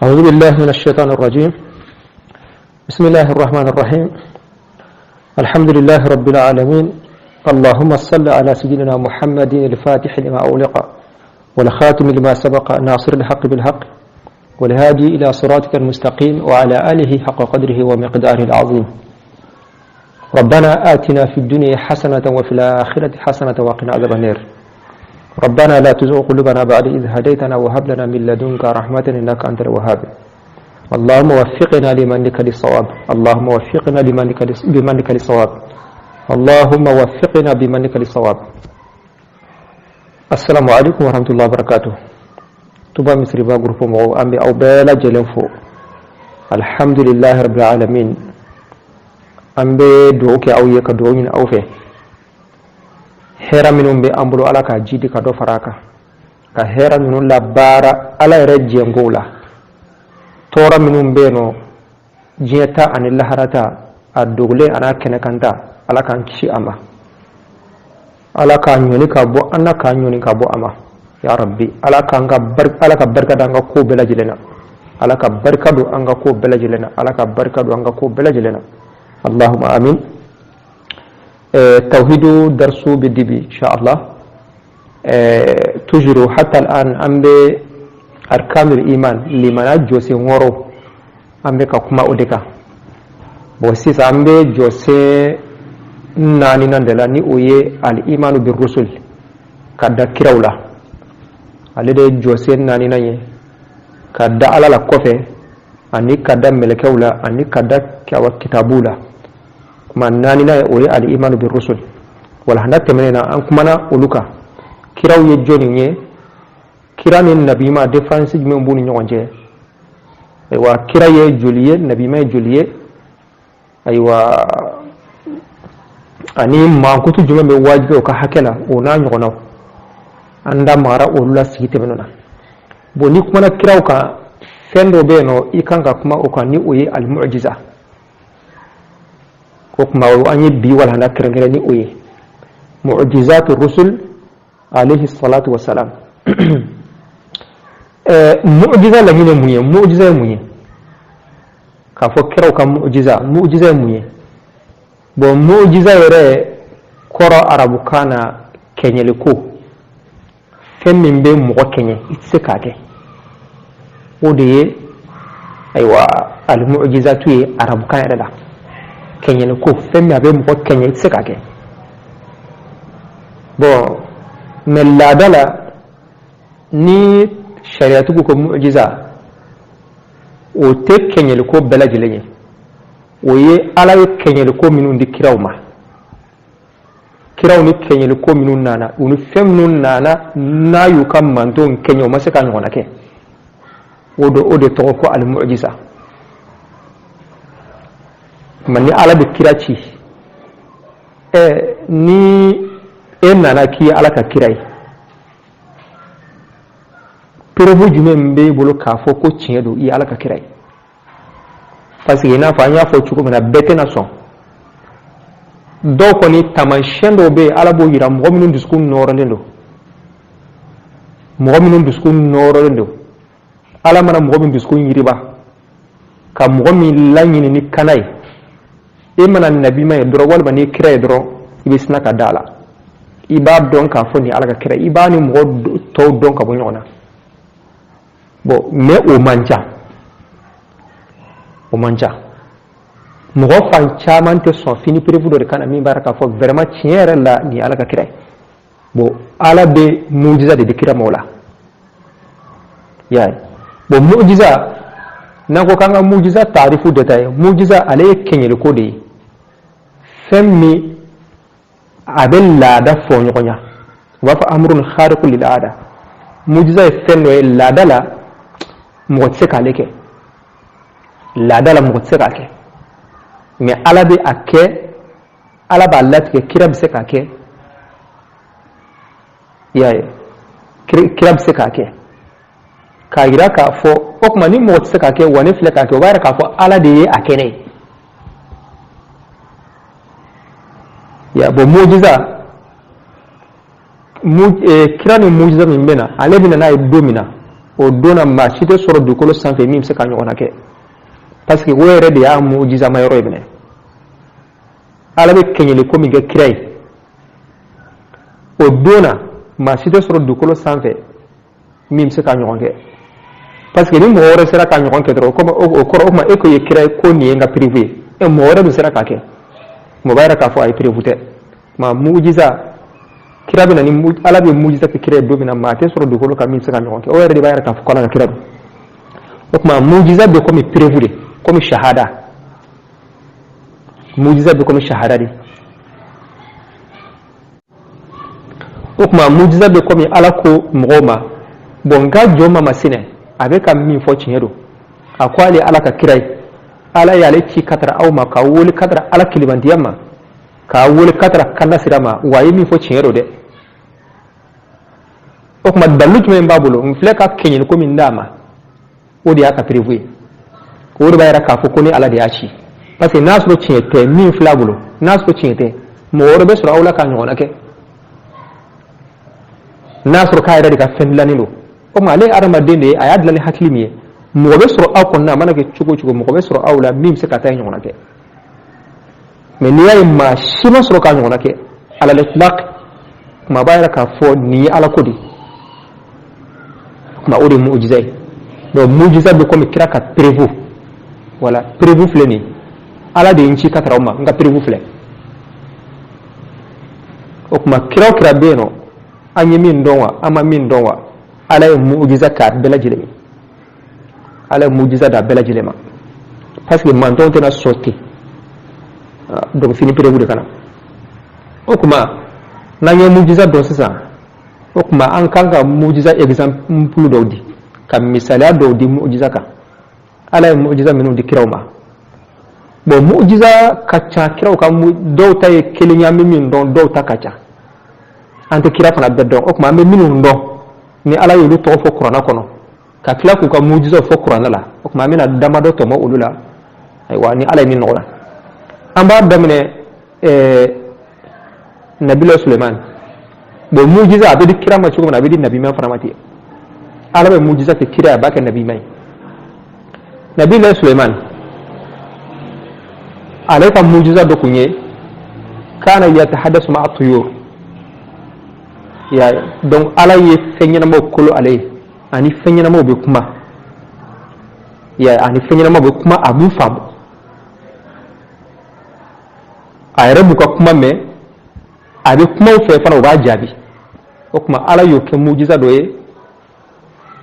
أعوذ بالله من الشيطان الرجيم. بسم الله الرحمن الرحيم. الحمد لله رب العالمين. اللهم صل على سيدنا محمد الفاتح لما أغلق والخاتم لما سبق ناصر الحق بالحق والهادي إلى صراطك المستقيم وعلى آله حق قدره ومقداره العظيم. ربنا آتنا في الدنيا حسنة وفي الآخرة حسنة وقنا عذاب النار. ربنا لا تزغ قلوبنا بعد إذ هديتنا وهب لنا من لدنك رحمة إنك أنت الوهاب. اللهم وفقنا لمنك للصواب. اللهم وفقنا بمنك للصواب. اللهم وفقنا بمنك للصواب. السلام عليكم ورحمة الله وبركاته. Touba Misiriba groupe mɔgɔw, an bɛ aw bɛɛ lajɛlen fo. الحمد لله رب العالمين. An bɛ dugawu kɛ aw ye ka dugawu ɲini aw fɛ. Hɛrɛ minnu bɛ an bolo, Ala k'a jidi ka dɔ fara a kan, ka hɛrɛ ninnu labaara Ala yɛrɛ jɛnkow la. Tɔɔrɔ minnu bɛ yen nɔ, diɲɛ ta ani lahara ta, a dogolen a n'a kɛnɛkan ta, Ala k'an kisi a ma. Ala k'a ɲɔni ka bɔ an na, k'a ɲɔni ka bɔ a ma. Ya Rabbi, Ala k'an ka Ala ka barika da an ka ko bɛɛ lajɛlen na. Ala ka barika don an ka ko bɛɛ lajɛlen na. Ala ka barika don an ka ko bɛɛ lajɛlen na. اللهم آمين. توحيد درسو بدبي إن شاء الله. toujours حتى الآن an bɛ أركان الإيمان, limana jɔsen 6, an bɛ ka kuma o de kan. Bon, sisan an bɛ jɔsen naaninan de la, ni o ye الإيمان بالرسل, ka da kiraw la. Ale de ye jɔsen naaninan ye, ka da Ala la kɔfɛ, ani ka da mɛlɛkɛw la, ani ka da kitabuw la. Kuma naaninan ye, o ye الإيمان بالرسل. Walahanda tɛmɛnen na, an kumana olu kan: kiraw ye jɔnni ye, kira ni nabima différence jumɛn b'u ni ɲɔgɔn cɛ, ayiwa, kira ye joli ye, nabima ye joli ye, ayiwa, ani mankutu jumɛn bɛ wajibi o ka hakɛ la, o n'a ɲɔgɔnnaw. An da magara olu la sigi tɛmɛnen na. Bon, ni kumana kiraw kan, fɛn dɔ bɛ yen nɔ i kan ka kuma o kan, ni o ye المعجزة. O kuma o an ye bi walahanda kɛrɛnkɛrɛn ni o ye, معجزات الرسل عليه الصلاة والسلام. Mu'jiza laɲini ye mun ye? Mu'jiza ye mun ye? K'a fɔ kiraw ka mu'jiza, mu'jiza ye mun ye? Bon, mu'jiza yɛrɛ kɔrɔ arabukan na, kɛɲɛliko, fɛn min bɛ mɔgɔ kɛɲɛ, i tɛ se k'a kɛ, o de ye, ayiwa, المعجزة ye arabukan yɛrɛ la, kɛɲɛliko, fɛn min a bɛ mɔgɔ kɛɲɛ, i tɛ se k'a kɛ. Bon, mais laada la, ni sariyatigiw ko mu'jiza, o tɛ kɛɲɛliko bɛɛ lajɛlen ye. O ye Ala ye kɛɲɛliko minnu di kiraw ma, kiraw ni kɛɲɛliko minnu nana, u ni fɛn minnu nana n'a y'u ka mantonw kɛɲɛ, o ma se ka ɲɔgɔnna kɛ, o de tɔgɔ ko المعجزة. Tuma ni Ala bɛ kira ci, ni e nana k'i ye Ala ka kira ye, preuve jumɛn b'e bolo k'a fɔ ko tiɲɛ don, i ye Ala ka kira ye? Parce que i n'a fɔ an y'a fɔ cogo min na, bɛɛ tɛna sɔn. Dɔw kɔni, taamasiyɛn dɔw bɛ yen, Ala b'o yira mɔgɔ minnu dusukun nɔrɔlen don. Mɔgɔ minnu dusukun nɔrɔlen don, Ala mana mɔgɔ min dusukun yiriba ka mɔgɔ min laɲini ni kana ye, e mana nabima ye dɔrɔn, walima n'i kira ye dɔrɔn, i bɛ sina ka da a la. I b'a dɔn k'a fɔ nin Ala ka kira, i b'a ni mɔgɔ tɔw dɔn ka bɔ ɲɔgɔn na. Bon, mais o man ca, o man ca. Mɔgɔ fan caman tɛ sɔn fini preuve dɔ de ka na min b'a k'a fɔ vraiment, tiɲɛ yɛrɛ la, nin ye Ala ka kira ye. Bon, Ala bɛ mujiza de di kira ma o la, i y'a ye. Bon, mujiza, n'an ko k'an ka mujiza taarifu détaillé, mujiza ale ye kɛɲɛliko de ye, fɛn min a bɛ laada fɔ ɲɔgɔn ɲa, u b'a fɔ أمر خارق للعادة. Mujiza ye fɛn dɔ ye, laada la mɔgɔ tɛ se k'ale kɛ, laada la mɔgɔ tɛ se k'a kɛ, mais Ala bɛ a kɛ, Ala b'a latigɛ, kira bɛ se k'a kɛ, i y'a ye, kira bɛ se k'a kɛ k'a yira k'a fɔ o tuma ni mɔgɔ tɛ se k'a kɛ, wa ne filɛ k'a kɛ, o b'a yira k'a fɔ Ala de ye a kɛ ne ye. Ya bon, mujiza, kira ni mujiza min bɛ na, ale bɛ na n'a ye don min na. O don na, maa si tɛ sɔrɔ dugukolo sanfɛ min bɛ se ka ɲɔgɔnna kɛ, parce que o yɛrɛ de y'a mujizama yɔrɔ ye minɛ. Ala bɛ kɛɲɛli ko min kɛ kira ye o don na, maa si tɛ sɔrɔ dugukolo sanfɛ min bɛ se ka ɲɔgɔn kɛ, parce que ni mɔgɔ wɛrɛ sera ka ɲɔgɔn kɛ dɔrɔn, o kɔrɔ o tuma e ko ye kira ye ko nin ye n ka preuve ye. E mɔgɔ wɛrɛ dun sera k'a kɛ, mɔgɔ b'a yɛrɛ k'a fɔ a ye preuve tɛ. Ma mujiza, kira bɛ na ni Ala bɛ mujiza kɛ kira ye don min na, maa tɛ sɔrɔ dugukolo kan min bɛ se ka ɲɔgɔn kɛ. O yɛrɛ de b'a yɛrɛ k'a fɔ ko Ala ka kira don. O tuma mujiza bɛ komi preuve de, komi shahada. Mujiza bɛ komi shahada de. O tuma mujiza bɛ komi Ala ko mɔgɔw ma: bon, n ka jɔn ma masinɛ, a bɛ ka min fɔ tiɲɛ don. A ko ale Ala ka kira ye, Ala y'ale ci ka taara aw ma, k'a wele ka taara Ala kilibantiya ma, k'a wele ka taara kanda sira ma, wa a ye min fɔ tiɲɛ don dɛ. O tuma dalilu jumɛn b'a bolo? N filɛ ka kɛɲɛni ko min d'a ma, o de y'a ka preuve ye. O de b'a yira k'a fɔ ko ni Ala de y'a ci, parce que n'a sɔrɔ tiɲɛ tɛ min filɛ a bolo, n'a sɔrɔ tiɲɛ tɛ, mɔgɔ wɛrɛ bɛ sɔrɔ aw la k'a ɲɔgɔnna kɛ. N'a sɔrɔ k'a yɛrɛ de ka fɛn dilannen don, o tuma ale ye adamaden de ye, a y'a dilan ni hakili min ye, mɔgɔ bɛ sɔrɔ aw kɔnɔna, a mana kɛ cogo o cogo, mɔgɔ bɛ sɔrɔ aw la min bɛ se ka taa ɲɔgɔnna kɛ. Mais n'i y'a ye maa si ma sɔrɔ k'a ɲɔgɔnna kɛ alal itlaq, kuma b'a yira k'a fɔ nin ye Ala ko de ye. Kuma o de ye mujiza ye. Donc mujiza bɛ komi kira ka preuve. Voilà, preuve filɛ nin ye, Ala de ye n ci ka taara aw ma, n ka preuve filɛ. O tuma kira o kira bɛ yen nɔ, an ye min dɔn wa, an ma min dɔn wa, Ala ye mujiza k'a bɛɛ lajɛlen ye. Ala ye mujiza d'a bɛɛ lajɛlen ma, parce que mantɔn tɛna sɔn ten. Donc fini preuve de ka na. O tuma n'an ye mujiza dɔn sisan, o tuma an kan ka mujiza exemple dɔw di, ka misaliya dɔw di mujiza kan, Ala ye mujiza minnu di kiraw ma. Bon, mujiza ka ca kiraw ka, dɔw ta ye kelen ye an bɛ min dɔn, dɔw ta ka ca, an tɛ kira fana bɛɛ dɔn. O tuma an bɛ minnu dɔn ni Ala y'olu tɔgɔ fɔ kuranɛ kɔnɔ, ka tila k'u ka mujizaw fɔ kuranɛ la, o tuma an bɛna damadɔ tɔmɔ olu la. Ayiwa, ni Ala ye min nɔgɔya, an b'a daminɛ nabila Sulemani. Bon, mujiza a bɛ di kira ma cogo min na, a bɛ di nabiɲuman fana ma ten. Ala bɛ mujiza kɛ kira ye, a b'a kɛ nabiɲuman ye. Nabila Sulemani, ale ka mujiza dɔ kun ye kana yatahaddasu ma'a tuyur ya. Donc Ala ye fɛn ɲɛnamaw kolo ale ye, ani fɛn ɲɛnamaw bɛ kuma ya, ani fɛn ɲɛnamaw bɛ kuma, a b'u faamu, a yɛrɛ b'u ka kuma mɛn, a bɛ kuma u fɛ fana, u b'a jaabi. O tuma Ala y'o kɛ mujiza dɔ ye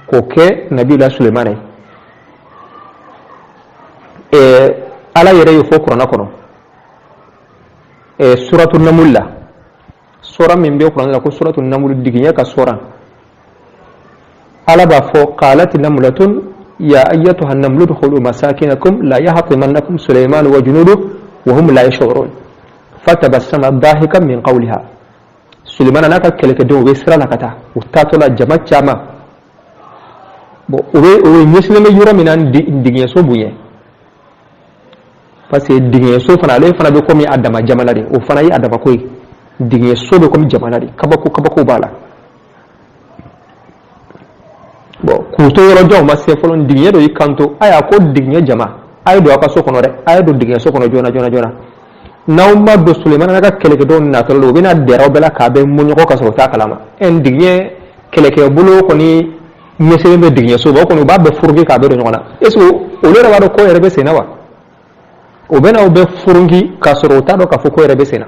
k'o kɛ nabila Sulemana ye. Ala yɛrɛ y'o fɔ kuranɛ kɔnɔ, suratu namul la, sura min bɛ kuranɛ la ko suratu namul, digiɲɛ ka sura. Ala b'a fɔ: qalat namlatun ya ayyatuha namlu udkhulu masakinakum la yahtimannakum Sulaiman wa junuduhu wa hum la yash'urun fatabassama dahikan min qawliha. Sulemana n'a ka kɛlɛkɛdenw, u bɛ sira la ka taa, u taatɔ la, jama caman. Bon, u bɛ ɲɛsinnen bɛ yɔrɔ min na, digiɲɛso bonya, parce que digiɲɛso fana, ale fana bɛ komi a dama jamana de, o fana ye a dama ko ye. Digiɲɛso bɛ komi jamana de, kabako kabako b'a la. Bon, k'u to yɔrɔ jan, u ma se fɔlɔ, digiɲɛ dɔ y'i kanto: ayiwa, ko digiɲɛ jama, a ye don aw ka so kɔnɔ dɛ, a ye don digiɲɛso kɔnɔ joona joona joona. N'aw ma don, Sulemana n'a ka kɛlɛkɛdenw natɔla la, u bɛna dɛrɛ aw bɛɛ la k'a bɛ mɔɲɔgɔn ka sɔrɔ u t'a kalama. Ɛ, digiɲɛ kɛlɛkɛbolo kɔni ɲɛsinnen bɛ digiɲɛso ma, o kɔni u b'a bɛɛ furuki k'a bɛɛ don ɲɔgɔn na. Est ce que olu yɛrɛ b'a dɔn ko yɛrɛ bɛ sen na wa? O bɛ n'aw bɛɛ furunki k'a sɔrɔ u t'a dɔn k'a fɔ ko yɛrɛ bɛ sen na.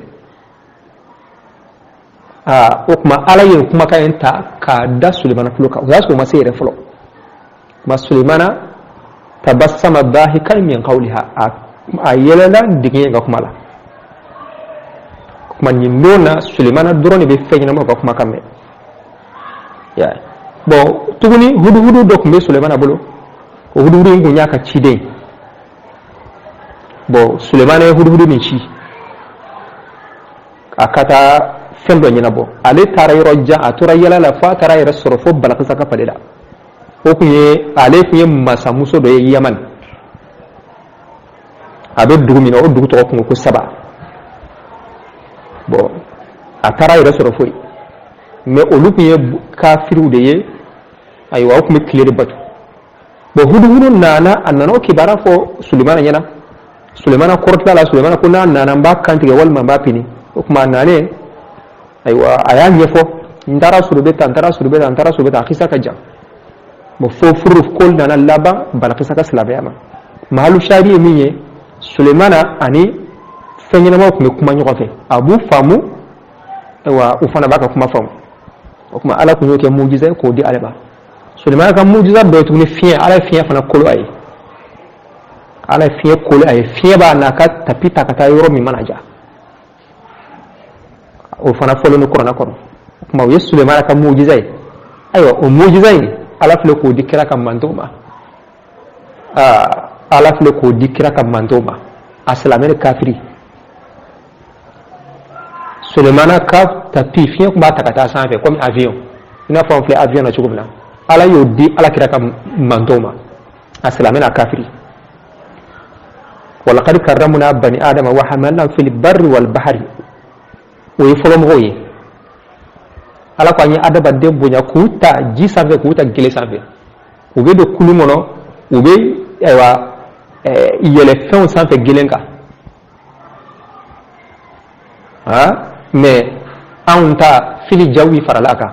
Aa, o tuma Ala ye kumakan in ta k'a da Sulemana tulo kan, o y'a sɔrɔ o ma se yɛrɛ fɔlɔ. Ma Sulemana tabassama dahikan min qawliha, a yɛlɛla digiɲɛ ka kuma la. Kuma nin don na, Sulemana dɔrɔn de bɛ fɛn ɲɛnamaw ka kumakan mɛn. Bon, tuguni huduhudu dɔ tun bɛ Sulemana bolo, o huduhudu in kun y'a ka ciden. Bon, Sulemana ye huduhudu min ci a ka taa fɛn dɔ ɲɛnabɔ, ale taara yɔrɔ jan, a tora yala la fo a taara yɛrɛ sɔrɔ fo Balakisa ka palais la. O kun ye, ale kun ye masamuso dɔ ye Yaman, a bɛ dugu min na, o dugu tɔgɔ kun ko Saba. Bon, a taara yɛrɛ sɔrɔ foyi, mais olu kun ye kafiriw de ye. Ayiwa, o tun bɛ tile de bato. Bon, huduhudu nana, a nana o kibaruya fɔ Sulemana ɲɛna. Sulemana kɔrɔtila la, Sulemana ko n'a nana n b'a kantigɛ walima n b'a pini. O tuma a nanen, ayiwa, a y'a ɲɛfɔ: n taara sɔrɔ bɛ tan, n taara sɔrɔ bɛ tan, n taara sɔrɔ bɛ tan. A kisa ka jan. Bon, fo furu ko nana laban Balakisa ka silamɛya ma. Mahalu shahidi ye min ye, Sulemana ani fɛn ɲɛnamaw tun bɛ kuma ɲɔgɔn fɛ, a b'u faamu, ayiwa, u fana b'a ka kuma faamu. O tuma Ala tun y'o kɛ mujiza ye k'o di ale ma. Sulemana ka mujiza dɔ ye tuguni, fiɲɛ. Ala ye fiɲɛ fana kolo a ye, Ala ye fiɲɛ kolo a ye. Fiɲɛ b'a n'a ka tapi ta ka taa yɔrɔ min mana ja, o fana fɔlen don kuranɛ kɔnɔ. O tuma o ye Sulemana ka mujiza ye. Ayiwa, o mujiza in, Ala filɛ k'o di kira ka mantonw ma. Ala filɛ k'o di kira ka mantonw ma, a silamɛ ni kafiri. Sulemana ka tapi, fiɲɛ tun b'a ta ka taa sanfɛ komi avion, i n'a fɔ an filɛ avion na cogo min na. Ala y'o di Ala kira ka mantonw ma, a silamɛ n'a kafiri. Walaqad karramna bani adama wa hamalnahum fil barri wal bahri. O ye fɔlɔmɔgɔw ye. Ala ko an ye adamaden bonya k'u ta ji sanfɛ, k'u ta gele sanfɛ. U bɛ don kulun kɔnɔ, u bɛ, ayiwa, yɛlɛ fɛnw sanfɛ gelen kan. Mais anw ta fili jawi farala a kan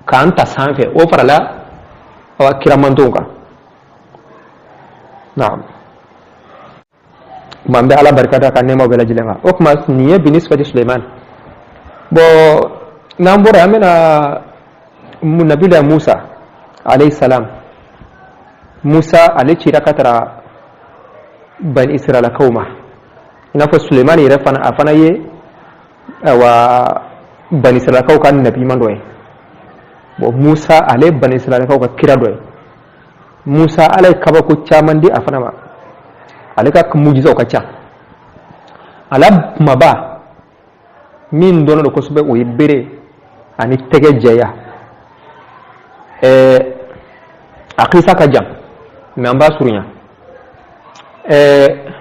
k'an ta sanfɛ, o farala kiramantonw kan. Naam, tuma an bɛ Ala barika da ka nɛɛmaw bɛɛ lajɛlen kan. O tuma nin ye binisbati Suleiman. Bon, n'an bɔra, an bɛna nabila Musa alayhi salam. Musa, ale cira ka taara bani Israilakaw ma, i n'a fɔ Suleiman yɛrɛ fana, a fana ye, ayiwa, bani Israilakaw ka nabi ɲuman dɔ ye. Bon, Musa, ale bani Israilakaw ka kira dɔ ye. Musa, Ala ye kabako caman di a fana ma, ale ka mujizaw ka ca. A la kumaba min dɔnnen don kosɛbɛ, o ye bere ani tɛgɛ jɛya. A kisa ka jan, mais an b'a surunya.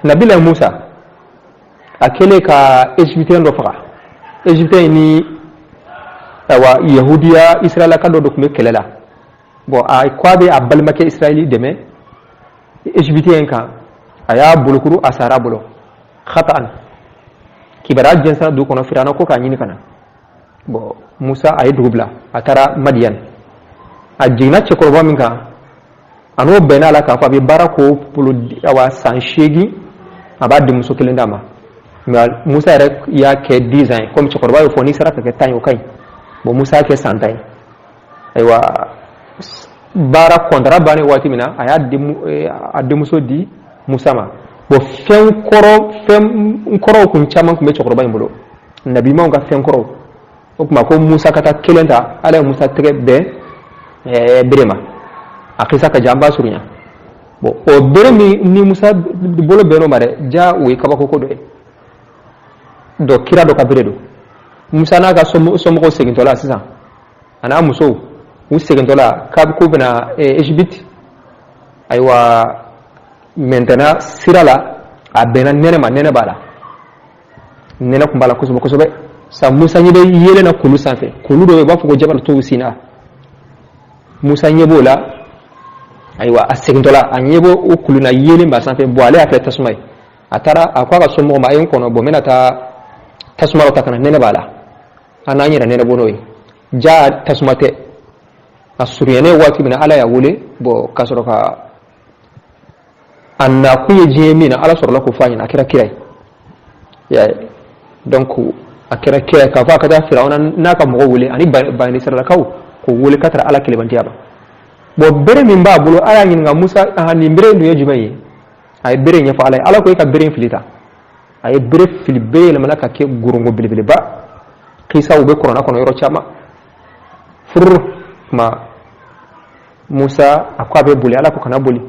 Nabila Musa, a kɛlen ka égyptien dɔ faga, égyptien ni, ayiwa, yahudiya israɛlaka dɔ de tun bɛ kɛlɛ la. Bon, a ko a bɛ a balimakɛ Israɛli dɛmɛ égyptien kan, a y'a bolokuru, a sara a bolo khata'an. Kibaruya jɛnsɛnna dugu kɔnɔ, Firawuna ko k'a ɲini ka na. Bon, Musa, a ye dugu bila, a taara Madiyan. A jiginna cɛkɔrɔba min kan, a n'o bɛnna a la k'a fɔ a bɛ baara k'o bolo, awa, san 8, a b'a denmuso kelen d'a ma. Mais Musa yɛrɛ y'a kɛ 10 ans ye, komi cɛkɔrɔba y'o fɔ, n'i sera ka kɛ 10 ye, o ka ɲi. Bon, Musa y'a kɛ san 10 ye. Ayiwa, baara kɔntara bannen waati min na, a y'a denmuso di Musa ma. Bon, fɛn kɔrɔ, fɛn kɔrɔw kun caman tun bɛ cɛkɔrɔba in bolo, nabimaw ka fɛn kɔrɔw. O tuma ko Musa ka taa kelen ta. Ala ye Musa tɛgɛ bɛn bere ma. A kisa ka jan, an b'a surunya. Bon, o bere min ni Musa bolo bɛnn'o ma dɛ, ja o ye kabako ko dɔ ye dɔ, kira dɔ ka bere don. Musa n'a ka somɔgɔw segintɔ la sisan, a n'a musow, u segintɔ la k'a k'u bɛna Égypte, ayiwa, maintenant sira la, a bɛnna nɛnɛ ma. Nɛnɛ b'a la, nɛnɛ tun b'a la kosɛbɛ kosɛbɛ. Sa Musa ɲɛ bɛ yeelen na kulu sanfɛ, kulu dɔ bɛ yen, u b'a fɔ ko Jabal Tuuru Sina. Musa ɲɛ b'o la. Ayiwa, a segintɔ la, a ɲɛ b'o o kulu na, yeelen b'a sanfɛ. Bon, ale y'a kɛ tasuma ye. A taara, a ko a ka somɔgɔw ma: a ye n kɔnɔ, bon, n bɛna taa tasuma dɔ ta ka na, nɛnɛ b'a la, an n'an yɛrɛ nɛnɛ bɔ n'o ye. Ja tasuma tɛ. A surunyalen waati min na, Ala y'a wele. Bon, ka sɔrɔ ka a nakun ye diɲɛ min na, Ala sɔrɔla k'o fɔ a ɲɛna. A kɛra kira ye. Donc a kɛra kira ye k'a fɔ a ka taa Firawuna n'a ka mɔgɔw wele, ani bani Israɛlakaw, k'o wele ka taara Ala kelenbantiya ma. Bon, bere min b'a bolo, ala y'a ɲininka: Musa, nin bere in dun ye jumɛn ye? A ye bere in ɲɛfɔ Ala ye. Ala ko: e ka bere in fili ta. A ye bere fili, bere yɛlɛmana ka kɛ gorongo belebeleba. Kisaw bɛ kuranɛ kɔnɔ yɔrɔ caman. Furu kuma, Musa a ko a bɛ boli, Ala ko kana boli.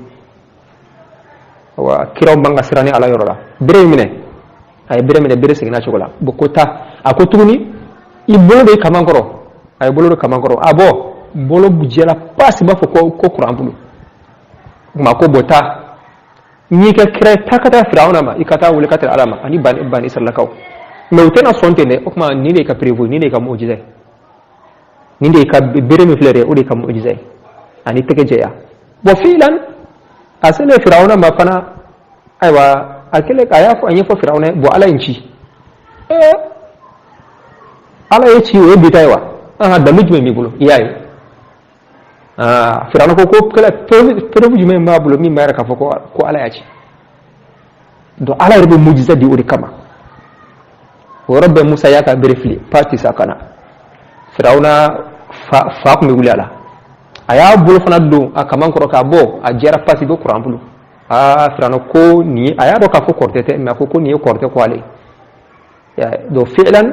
Wa kiraw man ka siran ni Ala yɔrɔ la. Bere in minɛ, a ye bere minɛ, bere seginna cogo la. Bon, ko taa. A ko tuguni: i bolo bɛ kaman kɔrɔ. A ye bolo don kaman kɔrɔ, a bɔ, bolo jɛra pasi, b'a fɔ ko kuran bolo. Kuma ko: bon, taa, n'i kɛ kira ye, taa ka taa Firawuna ma, i ka taa wele ka taa Ala ma ani bani Israɛlakaw. Mais u tɛna sɔn ten dɛ. O tuma nin de ka preuve, nin de ka mujiza ye. Nin de ka bere min filɛ dɛ, o de ka mu'jiza ye ani tɛgɛ jɛya. Bon, filan a selen Firawuna ma fana, ayiwa, a kɛlen a y'a fɔ, a ɲɛfɔ Firawuna ye. Bon, Ala ye n ci. Ee, Ala ye ci, o ye bi ta ye wa? Ahan, dalu jumɛn b'i bolo? I y'a ye, aa, Firawuna ko kɛlɛ, preuve jumɛn b'a bolo min b'a yira k'a fɔ ko Ala y'a ci? Donc Ala yɛrɛ bɛ mujiza di o de kama. O yɔrɔ bɛɛ, Musa y'a ka bere fili pati sa ka na Firawuna fa tun bɛ wuli a la. A y'a bolo fana don a kaman kɔrɔ k'a bɔ, a jɛra pasi bɛ kuran bolo. Aa, Firawuna ko nin ye, a y'a dɔn k'a fɔ kɔrɔtɛ tɛ, mais a ko nin ye kɔrɔtɛ ko ale. Donc fi'lan,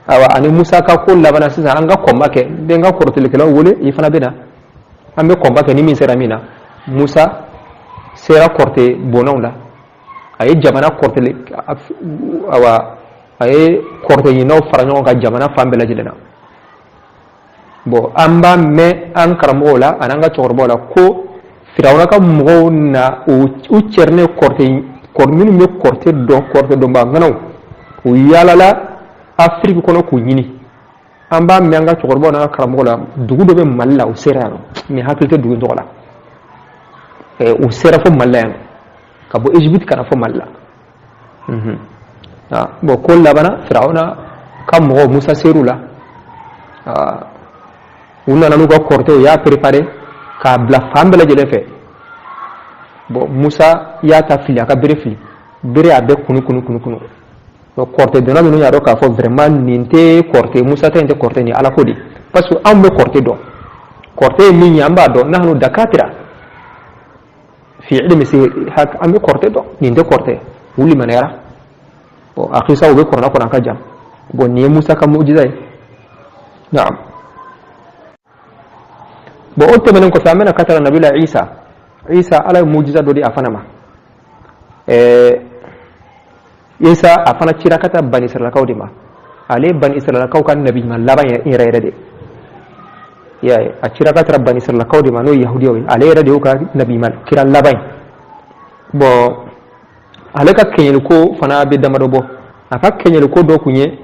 awa, ani Musa ka ko labanna sisan. An ka combat kɛ, n bɛ n ka kɔrɔtɛlikɛlaw wele, i fana bɛ na, an bɛ combat kɛ ni min sera min na. Musa sera kɔrɔtɛ bonnaw la, a ye jamana kɔrɔtɛli, awa, a ye kɔrɔtɛ ɲininaw fara ɲɔgɔn kan jamana fan bɛɛ lajɛlen na. Bon, an b'a mɛn an karamɔgɔw la ani an ka cɛkɔrɔbaw la ko Firawuna ka mɔgɔw na u cɛrinen kɔrɔtɛ minnu bɛ kɔrɔtɛ dɔn, kɔrɔtɛ dɔnbaa ŋanaw, u yaalala Afiriki kɔnɔ k'u ɲini. An b'a mɛn an ka cɛkɔrɔbaw n'an ka karamɔgɔw la, dugu dɔ bɛ Mali la, u sera yan nɔ, mais hakili tɛ dugu in tɔgɔ la. U sera fo Mali la yan nɔ, ka bɔ Égypte ka na fo Mali la. Bon, ko labanna, Firawuna ka mɔgɔw, Musa ser'u la, u nana n'u ka kɔrɔtɛ, u y'a préparé k'a bila fan bɛɛ lajɛlen fɛ. Bon, Musa y'a ta fili, a ka bere fili, bere a bɛɛ kunu kunu kunu kunu. Donc kɔrɔtɛ donna ninnu y'a dɔn k'a fɔ vraiment nin tɛ kɔrɔtɛ, Musa ta in tɛ kɔrɔtɛ, nin Ala ko de, parce que anw bɛ kɔrɔtɛ dɔn, kɔrɔtɛ ye min ye, an b'a dɔn. Nahnu dakatira fi ilmi sihir, an bɛ kɔrɔtɛ dɔn, nin tɛ kɔrɔtɛ. U limaniyara. Bon, a kisa u bɛ kɔrɔna kɔnɔ, a ka jan. Bon, nin ye Musa ka mujiza ye. Naam. Bon, o tɛmɛnen kɔfɛ, an bɛna ka taga nabila Isa. Isa, Ala ye mujiza dɔ di a fana ma. Isa, a fana cira ka taa Bani Israilakaw de ma. Ale ye Bani Israilakaw ka nabi ɲuman laban yɛrɛ yɛrɛ de. I y'a ye, a cira ka taara Bani Israilakaw de ma, n'o ye Yahudiyaw ye. Ale yɛrɛ de y'u ka nabi ɲuman kira laban ye. Bon, ale ka kɛɲɛliko fana bɛ damadɔ bɔ. A ka kɛɲɛliko dɔ kun ye,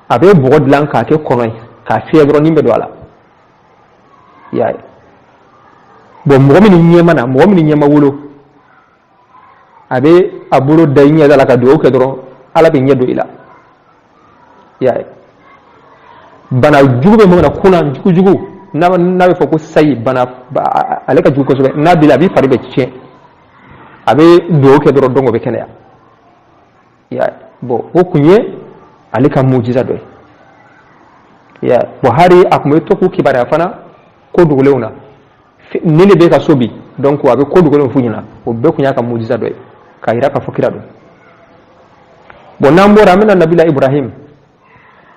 a bɛ bɔgɔ dilan k'a kɛ kɔnɔ ye, k'a fiyɛ dɔrɔn, ni bɛ don a la. I y'a ye. Bon, mɔgɔ min ɲɛma na, mɔgɔ min ɲɛma wolo, a bɛ a bolo da i ɲɛda la ka dugawu kɛ dɔrɔn, Ala bɛ ɲɛ don i la. I y'a ye. Bana jugu bɛ mɔgɔ na, kunna jugu jugu, n'a bɛ fɔ ko sayi bana, ale ka jugu kosɛbɛ. N'a b'i la, a b'i fari bɛ tiɲɛ. A bɛ dugawu kɛ dɔrɔn, donc o bɛ kɛnɛya. I y'a ye. Bon, o kun ye ale ka mujiza dɔ ye. I y'a ye. Bon, hali a tun bɛ to k'u kibaruya fana ko dogolenw na, ni ne bɛ ka so bi, donc a bɛ ko dogolenw f'u ɲɛna. O bɛɛ kun y'a ka mujiza dɔ ye k'a yira k'a fɔ kira don. Bon, n'an bɔra, an bɛna nabila Ibrahim.